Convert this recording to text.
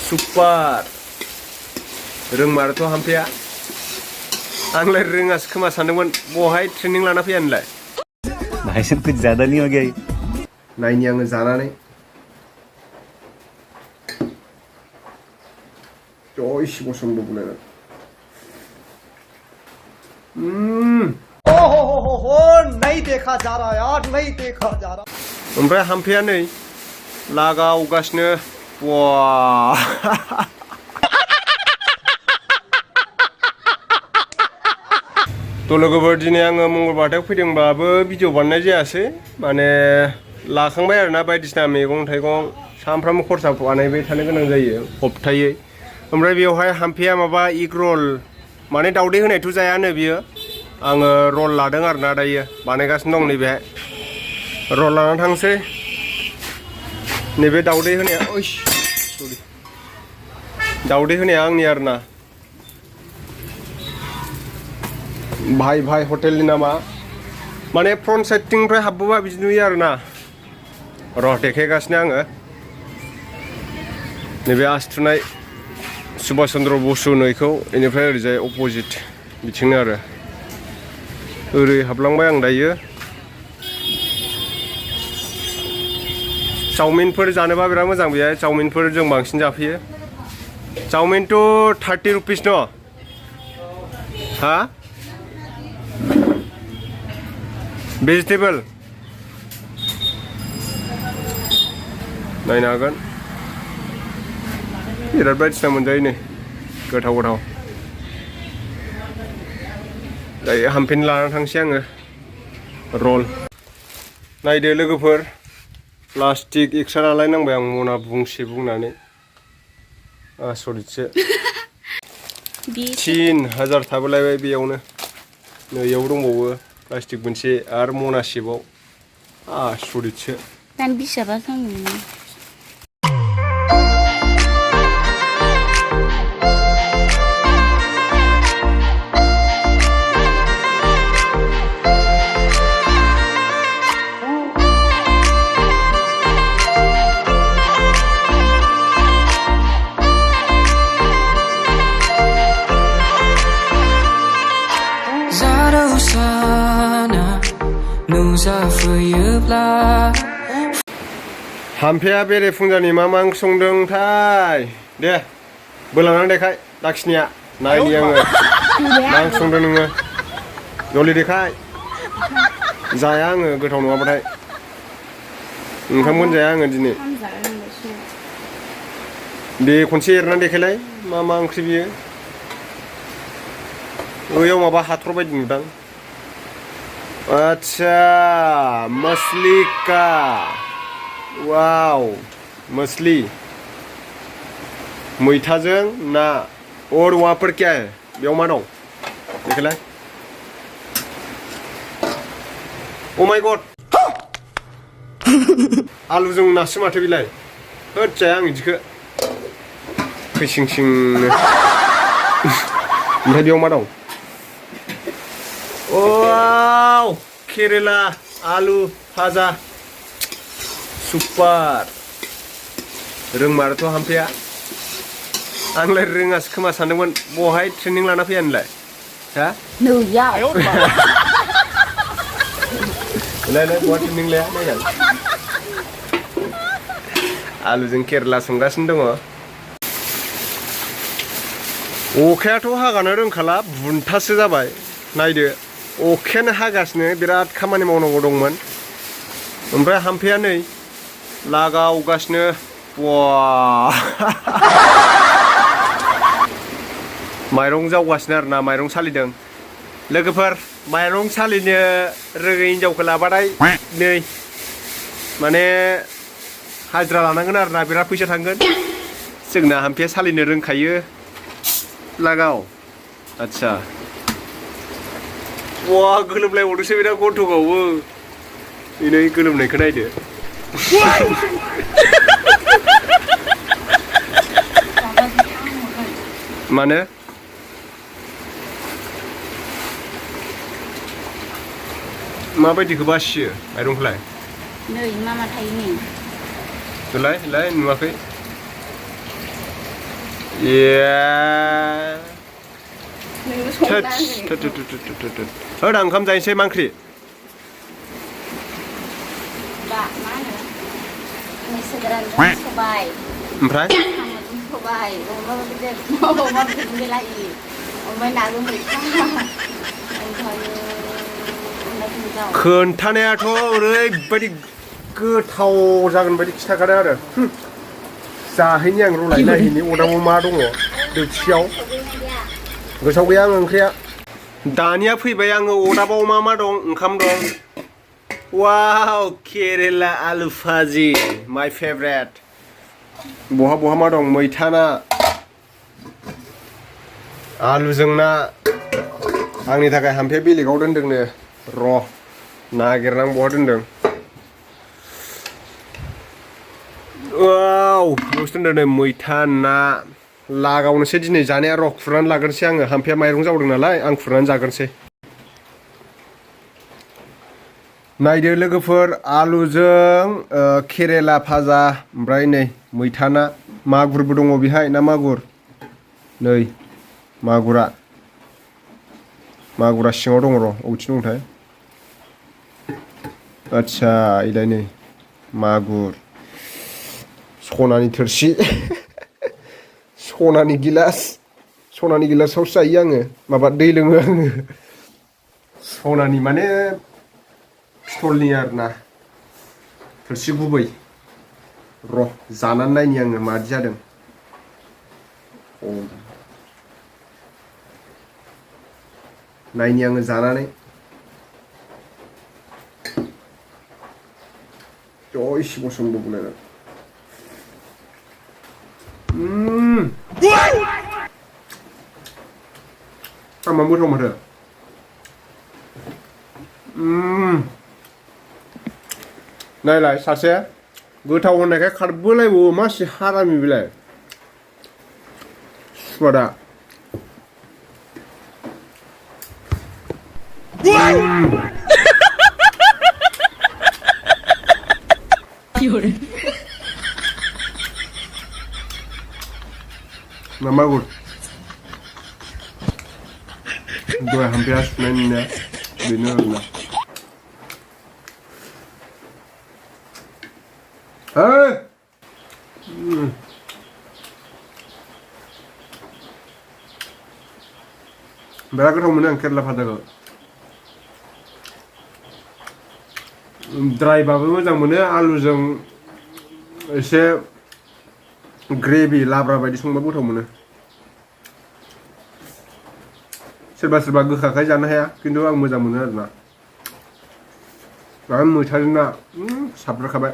Super रोंमारथ' हाम्फेया आंलाय रोङासो खोमा सानदोंमोन बहाय ट्रेनिं लाना फैयानोलाय भाई साहब कुछ ज्यादा नहीं हो गया ये नायनि आङो जानानै जय शिव शंभु बुलायना ओहो नहीं देखा जा रहा यार नहीं देखा जा रहा ओमफ्राय हाम्फेया नै लागावगासिनो वाह थ' लोगोफोर दिनै आङो मंगलबारयाव फैदोंबाबो भिडिअ बानायनाय जायासै माने लाखांबाय आरोना बायदिसिना मैगं थाइगं सानफ्रामबो खरसा बानायबाय थानो गोनां जायो हप्तायै ओमफ्राय बेवहाय हाम्फेया माबा इग रल माने दावदै होनायथ' जायानो बियो आङो रल लादों आरोना दायो बानायगासिनो दं नैबेहाय रल लानानै थांसै नैबे दावदै होनाया ओइस सरि दावदै होनाया आंनि आरोना भाई भाई हटेलनि नामा माने फ्रन्ट साइडथिंनिफ्राय हाबबोबा बिदि नुयो आरोना र' देखायगासिनो आङो नैबे आसथुनाय सुभाष चन्द्र बसु नैखौ बेनिफ्राय ओरैजाय अपोजिट बिथिंनो आरो ओरै हाबलांबाय आं दायो चावमिनफोर जानोबा बिराद मोजां बेहाय चावमिनफोर जों बांसिन जाफैयो चावमिनथ' 30 रुपिस न' हा भेजिटेबल नायनो हागोन बिराद बायदिसिना मोनजायो नै गोथाव गोथाव दायो हाम्फेन लानानै थांसै आङो रल नायदो लोगोफोर प्लास्टिक एक्सट्रा नालाय नांबाय आं मना बुंसे बुंनानै आसरितसो 3000 थाबोलायबाय बेयावनो नैयाव दंबावो प्लास्टिक मोनसे आरो मनासेबाव आसरितसो Dan bisa pasang ini. हाम्फेया बेरेफुंजानि मा मा ओंख्रि संदोंथाय दे बोलांनानै देखाय दाखिनिया नायनि आङो मा ओंख्रि संदों नोङो जलदि देखाय जाया आङो गोथाव नङाबाथाय ओंखामखौनो जाया आङो दिनै दे खनसे एरनानै देखायलाय मा मा ओंख्रि बियो ओयाव माबा हाथर बायदि नुदां आच्छा मछली का वाव मछली मैथाजों ना और वहाँ पर क्या है बेयाव मा दं देखायलाय ओ माय गड आलुजों नासो माथो बिलाय होद जाया आं बिदिखो खैसिं सिंनो ओमफ्राय बेयाव मा दं वाव केरेला आलु भाजा सुपार रोंमारथ' हाम्फेया आंलाय रोङासो खोमा सानदोंमोन बहाय ट्रेनिं लाना फैयानोलाय हा Nuyau. लाय बहा ट्रेनिं लाया नायनां आलुजों केरेला संगासिनो दङ अखायाथ' हागानो रोंखाला बुन्थासो जाबाय नायदो अखायानो हागासिनो बिराद खामानि मावनांगौ दंमोन ओमफ्राय हाम्फेया नै लागावगासिनो वाह माइरं जावगासिनो आरोना माइरं सालिदों लोगोफोर माइरं सालिनो रोङै हिनजावखौ लाबाथाय नै माने हाजिरा लानांगोन आरोना बिराद फैसा थांगोन जोंना हाम्फेया सालिनो रोंखायो लागाव आच्छा वाह गोलोमलायबावदोंसो बिराद गन्थ'गावो नै गोलोमनायखौ नायदो मानो माबायदिखौ बासियो माइरंखौलाय Nui mama thay ni. लाय नुवाखै Yeah. หนูชง Tut, ได้ tut, tut, tut, tut, tut, tut. Ở đằng không dành xe mang khỉ. บะมากเลยมีสกรันต้องสบาย Ompray? ทำมันสบายโอ้มาเป็นเด็กโอ้มาเป็นเวลาอีกโอ้ไม่นานก็ไม่ค่าโอ้พอนักเจ้า खोन्थानायाथ' ओरैबायदि गोथाव जागोन बायदि खिथाखादों आरो जाहैनि आं रुलाय नायहैनि अदाबाव मा दङ दोखसियाव गोसोआव गैया आं ओंख्रिया दानिया फैबाय आङो अदाबाव मा दं ओंखाम दं वाव केरेला आलु भाजि माय फेभरेट बहा मा दं मैथा ना आलुजों ना आंनि थाखाय हामफे बेलेगाव दोनदोंनो र' नागिरनां बहा दोनदों वाव लसो दोनदों नै मैथा ना लागावनोसै दिनै जानाया र' खुरनानै लाग्रोनोसै आङो हामफेया माइरं जावदों नालाय आं खुरनानै जाग्रोनोसै नायदो लोगोफोर आलुजों केरेला भाजा ओमफ्राय नै मैथा ना मागुरबो दङ बेहाय ना मागुर नै मागुरा सिङाव दङ र' अबेथिं दंथाय आच्छा इलाय नै मागुर सनानि थोरसि सनानि गिलासावसो जायो आङो माबा दै लोङो आङो सनानि माने पितलनि आरोना थोरसि गुबै र' जानानै नायनि आङो मादि जादों नायनि आङो जानानै इसे बसंबोलाय आमा गोथाव माथो नायलाय सासे गोथाव होननायखाय खारबोलायबावो मासि हारामि बेलाय सुवादा ना मागुर दहाय हामफेया सुनायनिया बेनो आरोना बिराद गोथाव मोनो आं केरेला भाजाखौ ड्राइबाबो मोजां मोनो आलुजों एसे ग्रेभि लाब्रा बायदि संबा गोथाव मोनो सोरबा गोखाखाय जानो हाया खिन्थु आं मोजां मोनो आरोना मैथाजों ना साबद्राखाबाय